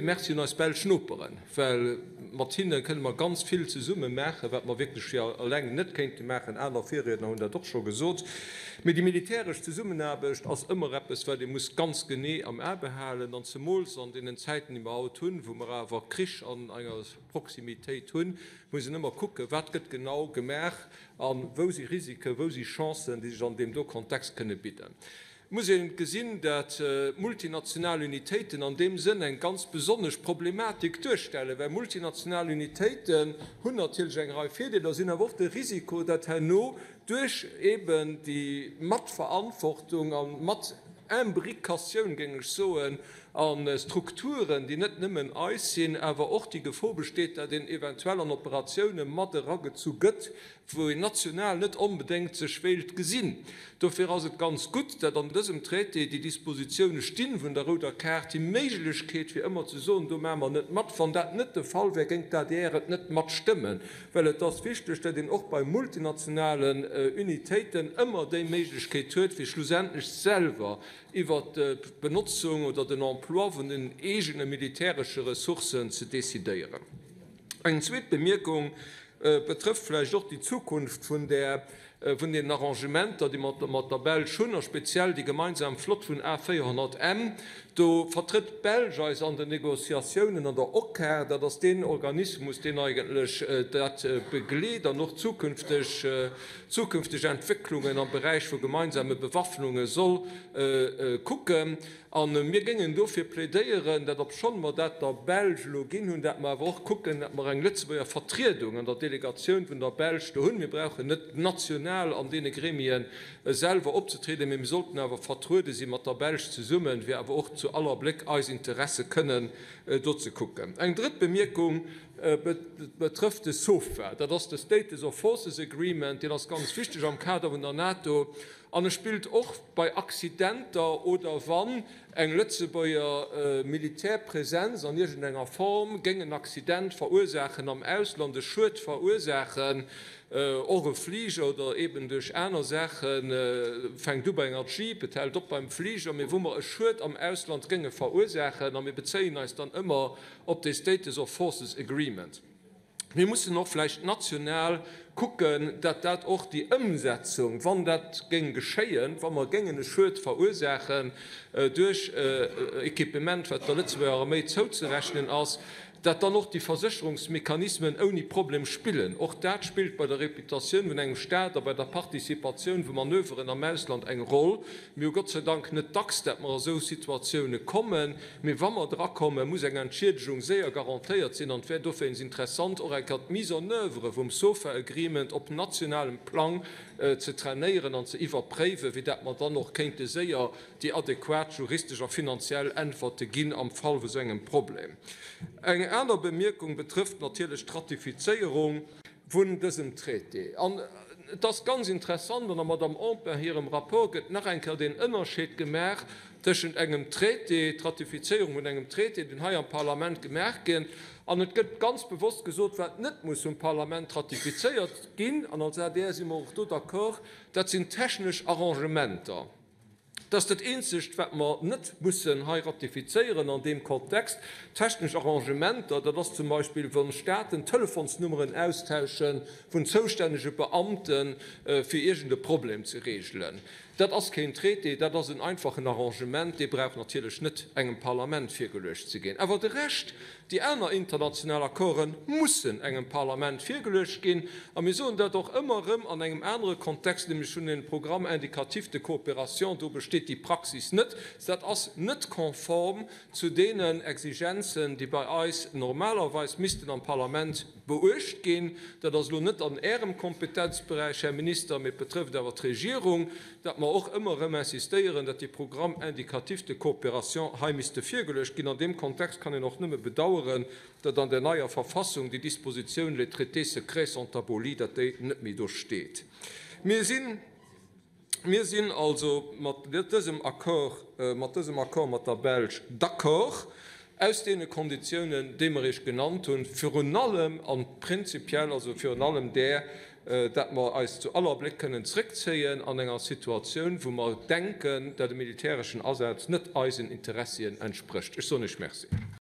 Merci un eis belsch Noperen, well mat hinne kënne mer ganz vill zesumme maachen, wat mer wierklech eleng net kéinte maachen. Aner Virriedner hunn dat och scho gesot. Mee déi militäresch Zesummenaarbecht ass ëmmer eppes, wat ee muss ganz genee am A behalen, an zemools an deenen Zäiten, déi mer haut hunn, wou mer awer Krich an enger Proximitéit hunn, muss een ëmmer kucken, wat gëtt genau gemaach a wou si Risiken, wou si Chancen, déi sech an deem do Kontext kënne bidden. Et muss een gesinn, dat multinational Unitéiten an deem Sënn eng ganz besonnesch Problematik duerstellen, well multinational Unitéiten hunn natierlech eng Rei Virdeeler, sinn awer och de Risiko, dat herno duerch eben déi Matverantwortung a Matimbrikatioun, géing ech soen, a Strukturen, déi net nëmmen eis sinn, awer och déi Gefor besteet, dat een eventuell an Operatioune mat eragezu gëtt, wou een national net onbedéngt sech wéilt gesinn. Dofir ass et ganz gutt, dat an dësem Traité déi Dispositioune stinn vun der rouder Kaart, déi Méiglechkeet fir ëmmer ze soen, do maache mer net mat. Wann dat net de Fall wär, géing d'ADR et net matstëmmen, well et ass wichteg, dat een och bei multinationalen Unitéiten ëmmer déi Méiglechkeet huet, fir schlussendlech selwer iwwert d'Benotzung oder den Emploi vun den eegene militäresche Ressourcen ze decidéieren. Eng zweet Bemierkung betrëfft vläicht och déi Zukunft vun där, vun deenen Arrangementer, déi mer mat der Belsch hunn, a speziell déi gemeinsam Flott vun A 400 M. Do vertrëtt d'Belsch eis an den Négociatiounen an der OCCAR. Dat ass deen Organismus, deen eigentlech dat begleet an och zukünfteg, zukünfteg Entwécklungen am Beräich vu gemeinsame Bewaffnunge soll kucken. A mir géingen dofir plädéieren, dat obschonn mer dat der Belsch elo ginn hunn, dat mer awer och kucken, dat mer eng Lëtzebuerger Vertriedung an der Delegatioun vun der Belsch do hunn. Mir brauchen net national an deene Gremie selwer opzetrieden, mee mir sollten awer vertruede si mat der Belsch zesummen, fir awer och zu aller Bléck eis Interesse kënnen do ze kucken. Eng drëtt Bemierkung betrëfft de SOFA. Dat ass de Status of Forces Agreement. Deen ass ganz wichteg am Kader vun der NATO. An e spillt och bei Accidenter oder wann eng Lëtzebuerger Militärpräsenz an iergendenger Form géing en Accident verursaachen am Ausland, e Schued verursaachen, och e Fliger oder eeben duerch aner Saachen, fänkt u bei enger Jeep, et hält op beim Fliger, mee wou mer e Schued am Ausland géinge verursaachen, a mir bezéien eis dann ëmmer op dee Status of Forces Agreement. Mir mussen och vläicht national kucken, datt dat och déi Ëmsetzung, wann dat géing geschéien, wa mer géingen e Schued verursaachen duerch Equipement, wat der Lëtzebuerger Arméi zouzerechnen ass, datt dann och déi Versécherungsmechanismen ouni Problem spillen. Och dat spillt bei der Reputatioun vun engem Stat a bei der Participatioun vu Manöveren am Ausland eng Roll. Mir hu Gott sei Dank net dacks, datt mer a sou Situatioune kommen. Mee wa mer drakommen, muss eng Entschiedegung séier garantéiert sinn an et wär doféinst interessant, och eng Kéier d'Mise en oeuvre vum SOFA-Agreement op nationalem Plang ze trainéieren an ze iwwerpréiwen, fir dat mer dann och kéinte séier déi adequat juristesch a finanziell Äntwerte ginn am Fall vu sou engem Problem. Eng aner Bemierkung betrëfft natierlech d'Ratifizéierung. vun dësem Traité. An et ass ganz interessant, an der Madame Empain hirem Rapport gëtt nach eng Kéier deen Ënnerscheed gemaach tëschent engem Traité, d'Ratifizéierung vun engem Traité, deen hei am Parlament gemaach gëtt, an et gëtt ganz bewosst gesot, wat net muss vum Parlament ratifizéiert ginn, an als adr si mer och do d'accord, dat sinn technesch Arrangementer. Dat ass dat Eenzegt, wat mer net mussen hei ratifizéieren an deem Kontext. Technesch Arrangementer, dat ass zum Beispill, wa Staaten Telefonsnummeren austausche vun zoustännege Beamten, fir iergend e Problem ze regelen. Dat ass keen Traité, dat ass en einfachen Arrangement, dee brauch natierlech net engem Parlament virgeluecht ze ginn. Awer de Rescht, Déi aner international Accorden mussen engem Parlament virgeluecht ginn. A mir soen dat och ëmmer erëm an engem anere Kontext, nämlech vun den Programmes indicatifs de coopération. Do besteet déi Praxis net. Dat ass net konform zu deenen Exigenzen, déi bei eis normalerweis missten am Parlament beuecht ginn. Dat ass elo net an Ärem Kompetenzberäich, Här Minister, mee et betrëfft awer d'Regierung, datt mer och ëmmer erëm insistéieren, datt déi Programmes indicatifs de coopération hei misste virgeluecht ginn. An deem Kontext kann een och nëmme bedauern, datt an der neier Verfassung déi Dispositioun les traités secrets sont abolis, datt déi net méi do steet. Mir sinn. Mir sinn also mat dësem Accord, mat dësem Accord mat der Belsch d'accord, aus deene Konditiounen, déi mer Iech genannt hunn, virun allem a prinzipiell, also virun allem där, dat mer eis zu aller Bléck kënnen zréckzéien an enger Situatioun, wou mer denken, dat e militäreschen Asaz net eisen Interessien entsprécht. Ech soen Iech Merci.